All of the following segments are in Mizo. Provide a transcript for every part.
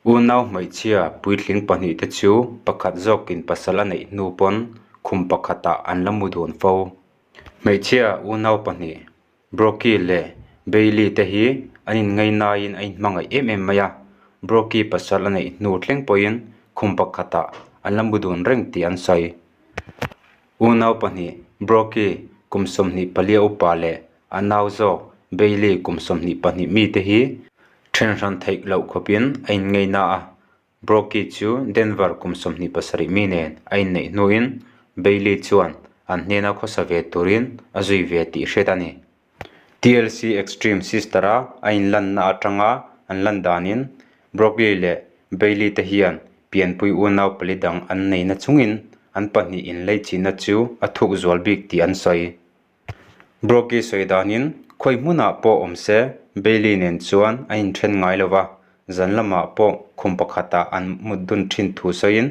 Unau hmeichhia puitling pahnihte chu pakhat zawkin pasal a neih hnu pawn khum pakhatah an la mu dun fo. Hmeichhia unau pahnih Brooke-i leh Bailey te hi an inngainaiin a inhmangaih em em mai a, Brooke-i pasal a neih hnu thleng pawhin khum pakhatah an la mu dun reng tih an sawi. Unau pahnih Brooke-i kum 24 upa leh a nau zawk Bailey kum 22 mite hi then hran theih loh khawpin a inngaina a, Brooke-i chu Denver kum 27 mi nen a inneih hnuin Bailey chuan an hnena khawsa ve turin a zui ve tih hriat a ni. TLC Extreme Sister-a a inlanna atanga an lan danin Brooke-i leh Bailey te hian pianpui unau pali dang an nei na chungin an pahnih inleichihna chu a thuk zual bik tih an sawi. Brooke-i sawi danin khawi hmunah pawh awm se Bailey nen chuan a inthen ngai lo va, zan lamah pawh khum pakhatah an mut dun thin thu sawiin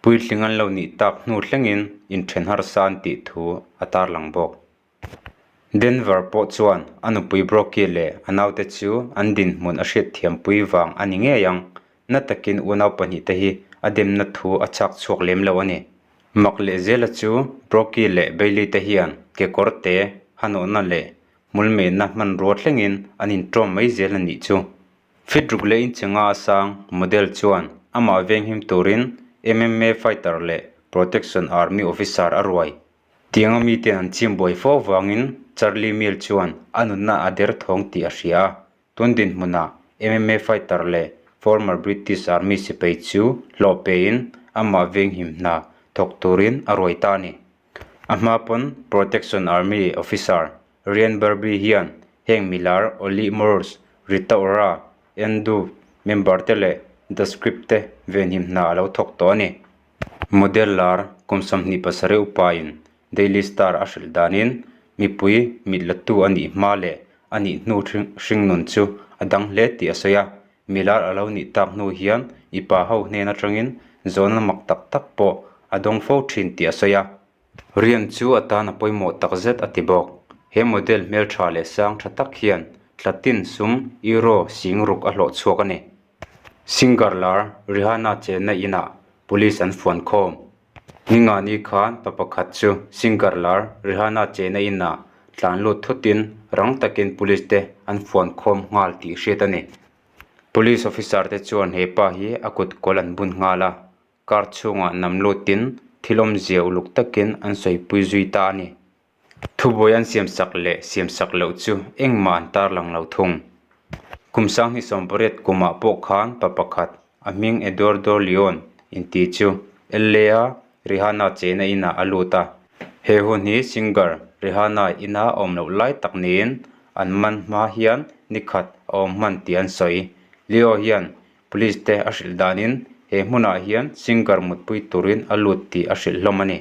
puitling an lo nih tak hnu thlengin inthen harsa an tih thu a tarlang bawk. Denver pawh chuan a nupui Brooke-i leh a naute chu an dinhmun a hriatthiampui vang a ni ngei ang. Na takin unau pahnihte hi a demna thu a chak chhuak lem lo a ni. Mak leh zela chu Brooke-i leh Bailey te hian kekawr te, hanawhna leh hmulmehna hmanrua thlengin an inṭawm mai zel a nih chu. Fit ruk leh inchhenga a sang model chuan amah venghim turin MMA fighter leh Protection Army officer a ruai. Tianga miten an chim buai fo avangin Charlie Mill chuan a nunna a der thawng tih a hria a, tun dinhmunah MMA fighter leh former British Army sipai chu hlawh pein amah venghim hna thawk turin a ruai ta a ni. A hma pawn Protection Army officer Ryan Barbie hian heng milar Olly Murs, Rita Ora, Endu member te leh The Script te venhim hna a lo thawk tawh a ni. Model lar kum 27 upain Daily Star a hrilh danin mipui mit latu a nih hma leh a nih hnu hringnun chu a dang hle tih a sawi a. Milar a lo nih tak hnu hian i pa ho hnen atangin zawhna mak tak tak pawh a dawng fo thin tih a sawi a. Rian chu a tan a pawimawh takzet a ti bawk. He model hmeltha leh sang tha tak hian tlatin sum euro sing ruk a hlawh chhuak a ni. Singer lar Rihanna chenna inah police an fuan khawm. Ningani khan pa pakhat chu singer lar Rihanna chenna inah tlan lut thutin rang takin police te an fuan khawm nghal tih hriat a ni. Police officer te chuan he pa hi a kut kawl an bun nghal a, car chhungah nam lutin thil awmzia uluk takin an sawipui zui ta a ni. Thubuai an siamsak leh siamsak loh chu engmah an tarlang lo thung. Kum 2018 kumah pawh khan pa pakhat, a hming Eduardo Leon inti chu LA a Rihanna chena inah a lut a. He hun hi singer Rihanna ina awm loh lai tak niin an man hma hian nikhat a awm hman tih an sawi. Leo hian police te a hrilh danin he hmunah hian singer mutpui turin a lut tih a hrilh hlawm a ni.